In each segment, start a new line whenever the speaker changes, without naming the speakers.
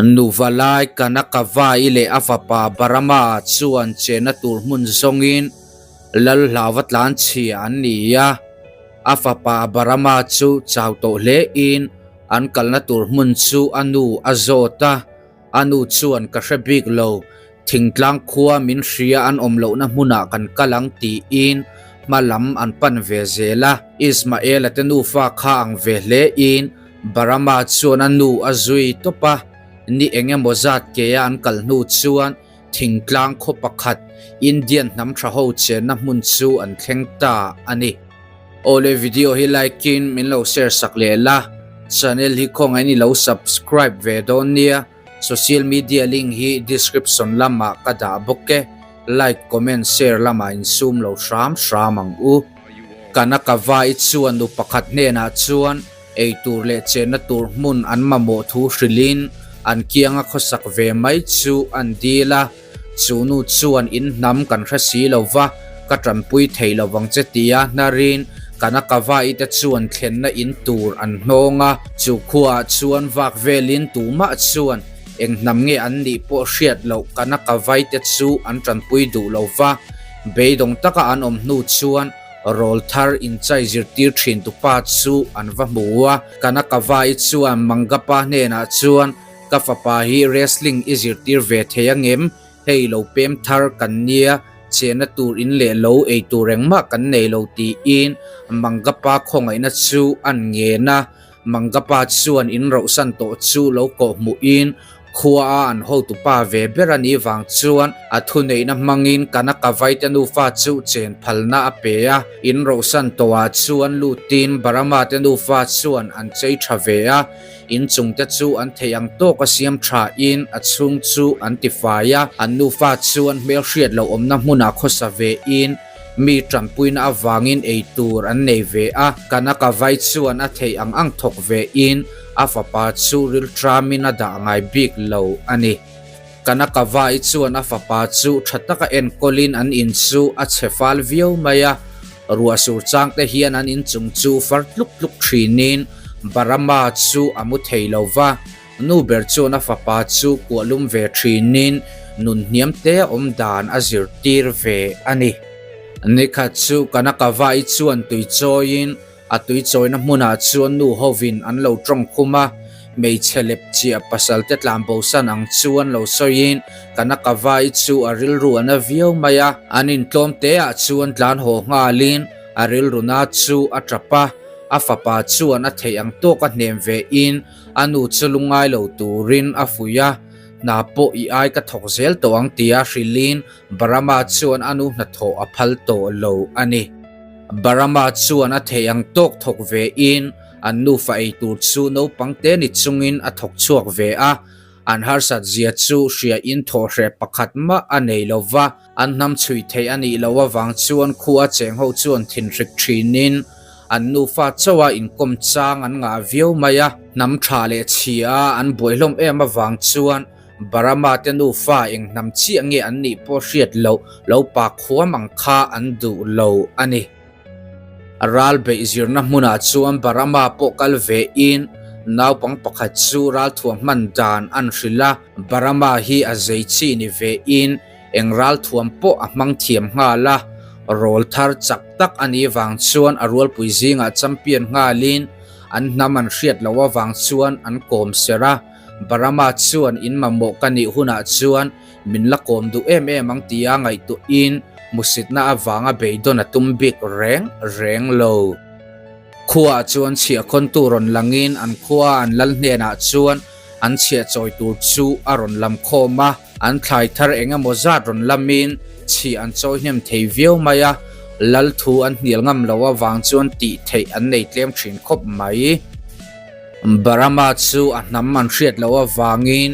Nuva lai Kanakavai leh a fapa Barama chuan chenna tur hmun zawngin lal hlauva tlanchhia an ni a. A fapa Barama chu chau tawh hlein an kalna tur hmun chu a nu a zawt a. A nu chuan ka hre bik lo, thingtlang khua min hria an awm lohna hmunah kan kal ang tiin hma lam an pan ve zel a. Ismaela te nufa kha ang ve hlein Barama chuan a nu a zui tawp a, ni eng emaw zat kea an kal hnu chuan thingtlang khaw pakhat Indian hnam tha ho chenna hmun chu an thleng ta a ni. Awle video hi like in min lo share sak leh la, channel hi khawngaih in i lo subscribe ve dawn nia, social media link hi description lamah ka dah bawk e, like comment share lamah in sum lo hram hram ang u. Kanakava i chuan nu pakhat hnenah chuan eitur leh chenna tur hmun an mamawh thu hrilhin an kianga khawsak ve mai chu an dil a. Chu nu chuan in hnam kan hre si lo va, ka tanpui thei lo vang che tia hnarin Kanakava-i te chuan thlenna in tur an hnawng a. Chu khuaah chuan vak velin tumah chuan eng hnam nge an nih pawh hriat loh Kanakavai te chu an tanpui duh lo va. Beidawng taka an awm hnu chuan rawl thar inchai zirtir thin tupa chu an va hmu a. Kanakava-i chuan Mangapa hnenah chuan Ka fapa hi wrestling i zirtir ve thei angem? Hei lo pem thar kan nia, chehna tur in leh lo ei tur engmah kan nei lo tiin Mangapa khawngaihna chu an ngen a. Mangapa chuan in rohsan tawh chu lo kawh hmuhin khua a an hotupa ve ber a nih vang chuan a thuneihna hmangin Kanakavaite nufa chu chen phalna a pe a. In rohsan tawhah chuan lutin Barama te nufa chuan an chei tha ve a. Inchung te chu an theih ang tawk a siam tha in a chhung chu an ti fai a, an nufa chuan hmelhriat loh awmna hmunah khawsa ve in mi tanpuina avangin ei tur an nei ve a, Kanaka vai chuan a theih ang ang thawk ve in a fapa chu rilṭamin a dah ngai bik lo a ni. Kanaka vai chuan a fapa chu tha taka enkawlin an in chu a chhe fal viau mai a, Ruah sur chang te hian an inchung chu far tluk tluk thinin Barama chu a mu thei lo va, nu ber chuan a fapa chu kuah lum ve thinin nun hniam te awm dan a zirtir ve a ni. Nikhat chu Kanakavai chuan tui chawiin A tui chawina hmunah chuan nu hovin an lo tawng khum a, hmeichhe lep chiah pasal te tlan bosan ang chuan lo sawiin Kanakavai chu a rilru a na viau mai a. An intlawm te ah chuan tlan haw nghalin a rilru na chu a tap a, a fapa chuan a theih ang tawk a hnem ve in a nu chu lungngai lo turin a fuih a, hna pawh i ai ka thawk zel tawh ang tia hrilhin Barama chuan a nu hnathawh a phal tawh lo a ni. Barama chuan a theih ang tawk thawk ve in an nufa ei tur chu naupang te ni chungin a thawk chhuak ve a, an harsat zia chu hria in thawh hreh pakhat mah a nei lo va, an hnam chhui theih a nih loh avang chuan khua cheng ho chuan thinhrik thin in an nufa chauh a inkawm chang an ngah viau mai a, hnam tha leh chhia an buai hlawm em avang chuan Barama te nufa eng hnam chiah nge an nih pawh hriat loh lo pa khuam ang kha an duh lo a ni. Ral beih zirna hmunah chuan Barama pawh kal ve in naupang pakhat chu ralthuam hman dan an hrilh a, Barama hi a zei chi ni ve in eng ralthuam pawh a hmang thiam nghal a, rawl thar chak tak a nih vang chuan a rualpui zingah champion nghalin an hnam an hriat loh avang chuan an kawm serh a. Barama chuan in mamawh ka nih hunah chuan min la kawm duh em em ang tia ngaihtuahin hmusitna avanga beidawn a tum bik reng reng lo. Khuaah chuan chhiahkhawntu rawn langin an khua an lal hnenah chuan an chhiah chawi tur chu a rawn lam khawm a, an thlai thar eng emaw zat rawn lamin chhiah an chawi hnem thei viau mai a, lal thu an hnial ngam loh avang chuan tih theih an nei tlem thin khawp mai. Barama chu a hnam an hriat loh avangin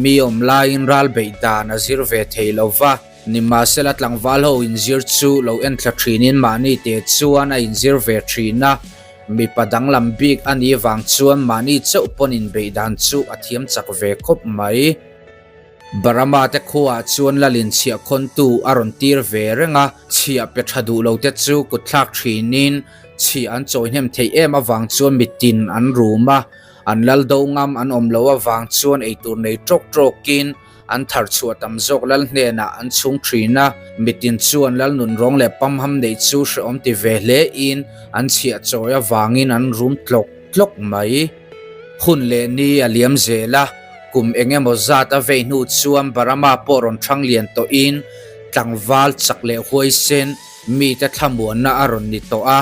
mi awm laiin ral beih dan a zir ve thei lo va, nimahsela tlangval ho inzir chu lo enthla thinin mahni te chuan a inzir ve thin a, mipa danglam bik a nih vang chuan mahni chauh pawn inbeih dan chu a thiam chak ve khawp mai. Barama te khuaah chuan lalin chhiah khawntu a rawn tir ve reng a, chhiah pe tha duh lo te chu kutthlak thinin chhiah an chawi hnem theih em avang chuan mitin an rum a. An lal do ngam an awm loh avang chuan eitur nei tawk tawkin an thar chhuah tam zawk lal hnenah an chhung thin a. Mitin chuan lal nunrawng leh pamham neih chu hrehawm ti ve hle in an chhiah chawi avangin an rum tlawk tlawk mai. Hun leh ni a liam zel a, kum eng emaw zat a vei hnu chuan Barama pawh rawn thang lian tawhin tlangval chak leh huaisen mite thlamuanna a rawn ni tawh a,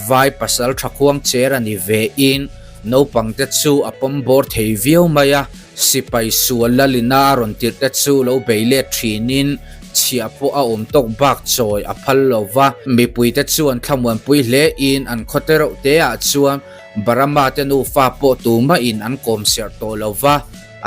vai pasal tha khuang cher a ni ve in naupangte chu a pawm bawr thei viau mai a, sipai sual lalina a rawn tirh te chu lo bei let thinin chhiah pawh a awm tawk bak chawi a phal lo va, mipuite chuan thlamuanpui hle in an khaw te reuh te ah chuan Barama te nufa pawh tumah in an kawm serh tawh lo va,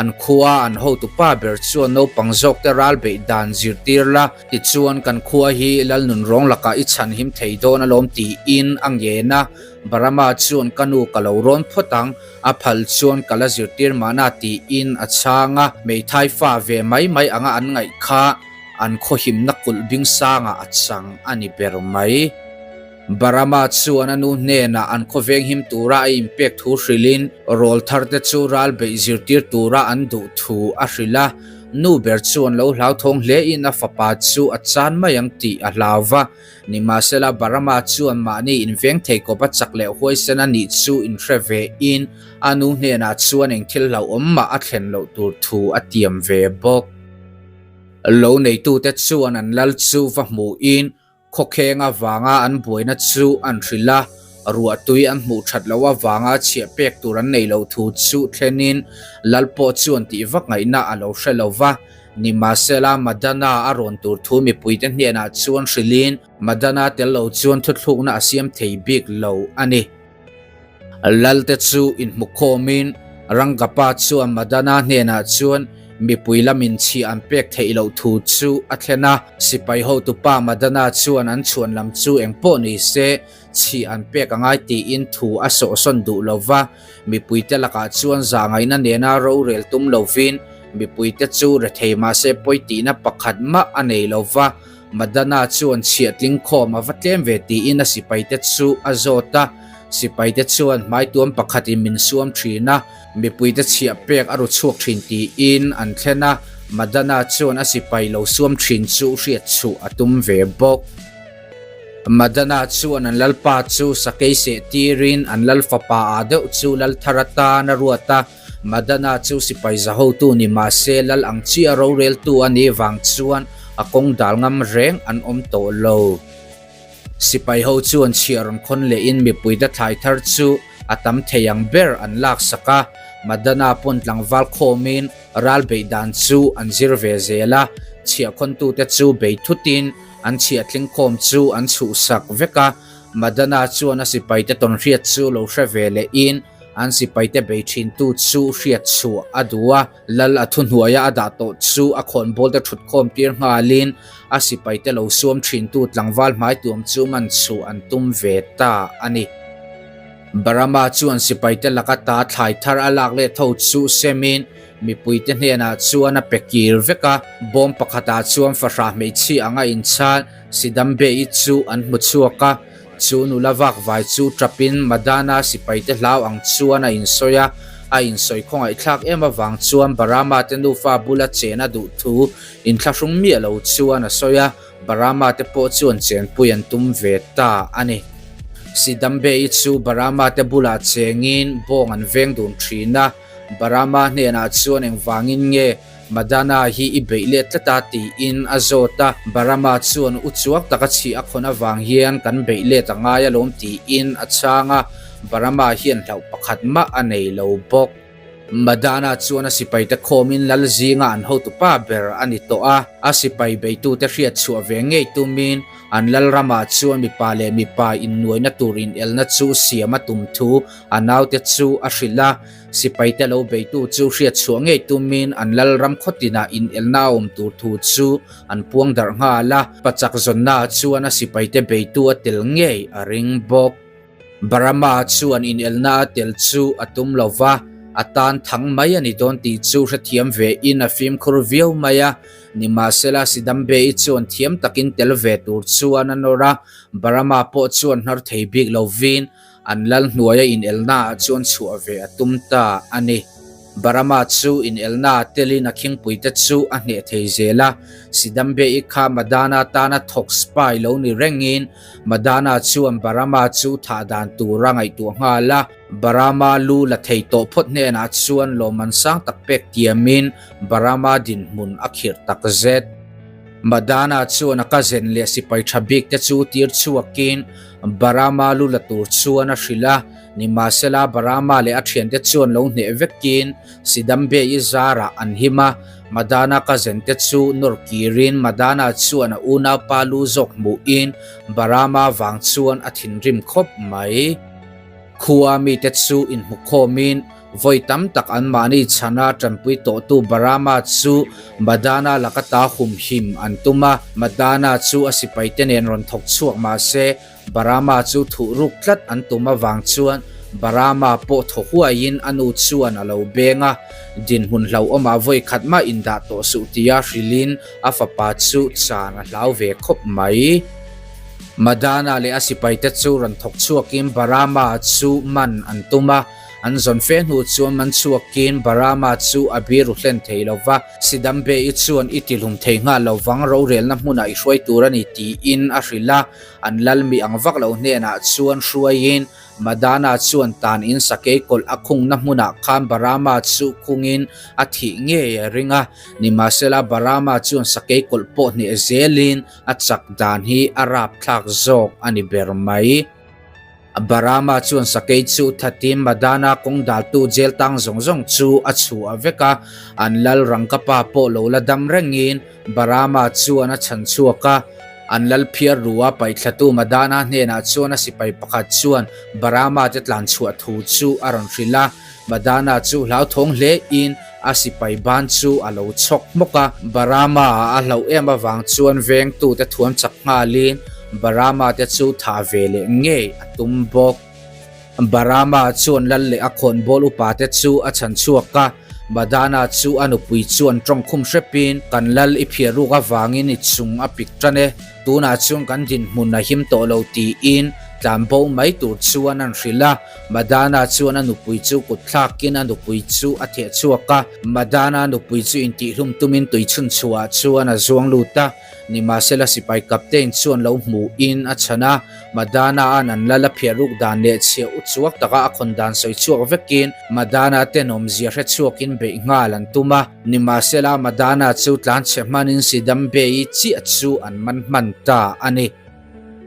an khua an hotu pa ber chuan naupang zawk te ral beih dan zirtir la, tichuan kan khua hi lal nunrawng lakah i chhan him thei dawn alawm tiin a ngen a, Barama chuan ka nu ka lo rawn phawt ang, a phal chuan ka la zirtir mahna tiin a chhang a, hmeithai fa ve mai mai anga an ngaih kha an khawhimna kulh bing sangah a chang a ni ber mai. Barama chuan a nu hnenah an khawveng him tura a inpek thu hrilhin rawl tharte chu ral beih zirtir tura an duh thu a hrilh a. Nu ber chuan lo hlauthawng hlein a fapa chu a chan mai ang tih a hlau va. Nimahsela Barama chuan mahni inveng thei kawp a chak leh huaisen a nih chu inhre vein a nu hnenah chuan eng thil hlauhawm mah a thlen loh tur thu a tiam ve bawk. Lo neitute chuan an lal chu va hmuhin Khawkheng avanga an buaina chu an hrilh a, ruahtui an hmuh that loh avanga chhiah pek tur an nei loh thu chu thlenin Lal pawh chuan tih vak ngaihna a lo hre lo va. Nimahsela, Madana a rawn tur thu mipuite hnenah chuan hrilhin Madana tel lo chuan thuthlukna a siam thei bik lo a ni. Lalte chu inhmukhawmin Rangapa chuan Madana hnenah chuan mipui lamin chhiah an pek theih loh thu chu a thlen a. Sipai hotupa Madana chuan an chhuan lam chu eng pawh ni se chhiah an pek a ngai tiin thu a sawhsawn duh lo va. Mipuite lakah chuan zahngaihna nena rorel tum lovin mipuite chu rethei mahse pawi tihna pakhat mah a nei lo va. Madana chuan chhiah tling khawm a va tlem ve tiin a sipaite chu a zawt a, sipaite chuan hmaituam pakhatin min suam thin a, mipuite chhiah pek a ru chhuak thin tiin an thlen a, Madana chuan a sipai lo suam thin chu hriat chhuh a tum ve bawk. Madana chuan an lalpa chu sakei seh tirin an lal fapa ah deuh chu lal thar atan a ruat a, Madana chu sipai za hotu ni mah se lal ang chiah roreltu a nih vang chuan a kawng dal ngam reng an awm tawh lo. Sipai ho chuan chhiah rawn khawn lehin mipuite thlai thar chu a tam thei ang ber an laksak a, Madana pawn tlangval khawmin ral beih dan chu an zir ve zel a, chhiah khawntute chu bei thutin an chhiah tling khawm chu an chhuhsak vek a, Madana chuan a sipaite tawnhriat chu lo hre ve lehin An sipaite bei thintu chu hriat chhuah a duh a, lal a thuhnuaia a dah tawh chu a khawnbawlte thutkhawm tir nghalin a sipaite lo suam thintu tlangval hmaituam chu man chhuah an tum ve ta a ni. Barama chuan sipaite laka ta thlai thar a lak let ho chu semin mipuite hnenah chuan a pe kir vek a, bawm pakhatah chuan fahrah hmeichhia anga inchhan Sidambe-i chu an hmu chhuak a. Chu nula vak vai chu tapin Madana sipaite hlau ang chuan a insawi a, a insawi khawngaihthlak em avang chuan Barama te nufa bula chen a duh thu inthlahrung miah lo chuan a sawi a, Barama te pawh chuan chenpui an tum ve ta a ni. Sidambe-i chu Barama te bulah chengin bawng an veng dun thin a, Barama hnenah chuan engvangin nge Madana hi i beih let tlat a tiin a zawt a, Barama chuan u chuak taka chhih a khawn avang hian kan beih let a ngai alawm tiin a chhang a, Barama hian hlauh pakhat mah a nei lo bawk. Madana chuan a sipaite khawmin lal zinga an hotupa ber a ni tawh a, a sipai beitute hriat chhuah ve ngei tumin an lal ramah chuan mipa leh mipa innuaina tur inelna chu siam a tum thu a naute chu a hrilh a. Sipaite lo beitu chu hriat chhuah ngei tumin an lal ram khaw tinah inelna a awm tur thu chu an puang darh nghal a, pachak zawnna chuan a sipaite beitu a tel ngei a ring bawk. Barama chuan inelna a tel chu a tum lo va, a tan thang mai a ni dawn tih chu hrethiam ve in a fimkhur viau mai a, nimahsela Sidambe-i chuan thiam takin tel ve tur chuan a nawr a, Barama pawh chuan hnar thei bik lovin. an lal hnuaia inelnaah chuan chhuah ve a tum ta a ni. Barama chu inelnaah telin a khingpuite chu a hneh thei zel a, Sidambe-i kha Madana tana thawk spy lo ni rengin Madana chuan Barama chu thah dan tur a ngaihtuah nghal a. Barama lu la thei tawh phawt hnenah chuan lawmman sang tak pek tiamin Barama dinhmun a khirh tak zet. Madana chuan a cousin leh sipai tha bik te chu tir chhuakin Barama lu la tur chuan a hrilh a, nimahsela Barama leh a thiante chuan lo hneh vekin Sidambe-i zarah an him a, Madana cousin te chu nawr kirin Madana chuan a unaupa lu zawk hmuhin Barama vang chuan a thinrim khawp mai. Khua mite chu inhmukhawmin Vawi tam tak anmahni chhana tanpui tawhtu Barama chu Madana laka ta humhim an tum a, Madana chu a sipaite nen rawn thawk chhuak mah se, Barama chu thuh ruk tlat an tum avang chuan Barama pawh thaw huaiin a nu chuan a lo beng a, dinhmun hlauhawmah vawi khat mah indah tawh suh tia hrilhin a fapa chu chan a hlau ve khawp mai. Madana leh a sipaite chu rawn thawk chhuakin Barama chu man an tum a. An zawn fe hnu chuan man chhuakin Barama chu a biru hlen thei lo va, Sidambe-i chuan i tihlum thei nghal lo vang rorelna hmunah i hruai tur a ni tiin a hrilh a. An lal mi ang vak lo hnenah chuan hruaiin Madana chuan tan in sakei kawlh a khungna hmunah khan Barama chu khungin a thih ngei a ring a. Nimahsela Barama chuan sakei kawlh pawh hneh zelin a chak dan hi a rapthlak zawk a ni ber mai. Barama chuan sakei chu thatin Madana kawng daltu jail tang zawng zawng chu a chhuah vek a, an lal rangkapa pawh lo la dam rengin Barama chuan a chhan chhuak a. An lal phiar ru a paihthlatu Madana hnenah chuan a sipai pakhat chuan Barama te tlan chhuah thu chu a rawn hrilh a. Madana chu hlauthawng hlein a sipai ban chu a lo chhawk hmawk a. Barama a hlauh em avang chuan vengtute thuam chak nghalin Barama te chu thah ve leh ngei a tum bawk. Barama chuan lal leh a khawnbawl upa te chu a chhan chhuak a, Madana chu a nupui chuan tawngkhum hrepin, Kan lal i phiah ruk avangin i chung a pik tan e. Tunah chuan kan dinhmun a him tawh lo tiin tlanbo mai tur chuan an hrilh a. Madana chuan a nupui chu kut thlakin a nupui chu a theh chhuak a. Madana nupui chu intihhlum tumin tui chhun chhuahah chuan a zuang lut a. Nimahsela sipai captain chuan lo hmuhin a chhan a. Madana an an lal a phiah ruk dan leh chhiah u chuak taka a khawn dan sawi chhuak vekin Madana tenawmzia hre chhuakin beih nghal an tum a. Nimahsela Madana chu tlanchhe hmanin Sidambe-i chiah chu an man hman ta a ni.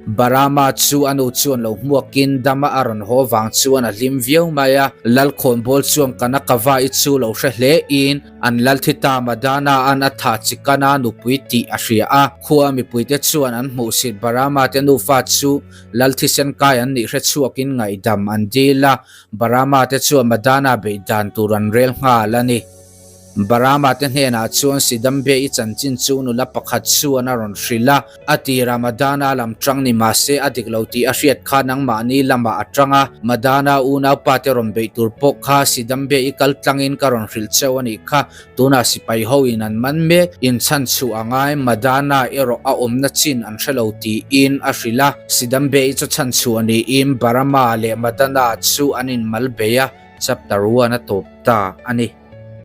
Barama chu a nu chuan lo hmuakin dama a rawn haw vang chuan a hlim viau mai a. Lalkhawnbawl chuan Kanakava-i chu lo hre hlein an lal thi ta Madana an a tha Chikana nupui tih a hria a. Khua mipuite chuan an hmuhsit Barama te nufa chu lal thisen kai an nih hre chhuakin ngaihdam an dil a. Barama te chuan Madana beih dan tur an rel nghal a ni. Barama te hnenah chuan Sidambe-i chanchin chu nula pakhat chuan a rawn hrilh a, a tirah Madana lam tang ni mah se a dik lo tih a hriat kha nangmahni lamah a tang a, Madana unaupa te rawn beih tur pawh kha Sidambe-i kal tlangin ka rawn hrilh cheu a nih kha, tunah sipai ho in an man mek, inchhan chhuah a ngai, Madana erawh a awmna chin an hre lo tiin a hrilh a, Sidambe-i chu chhan chhuah niin Barama leh Madana chu an inmal bei a, Chapter one a tawp ta a ni.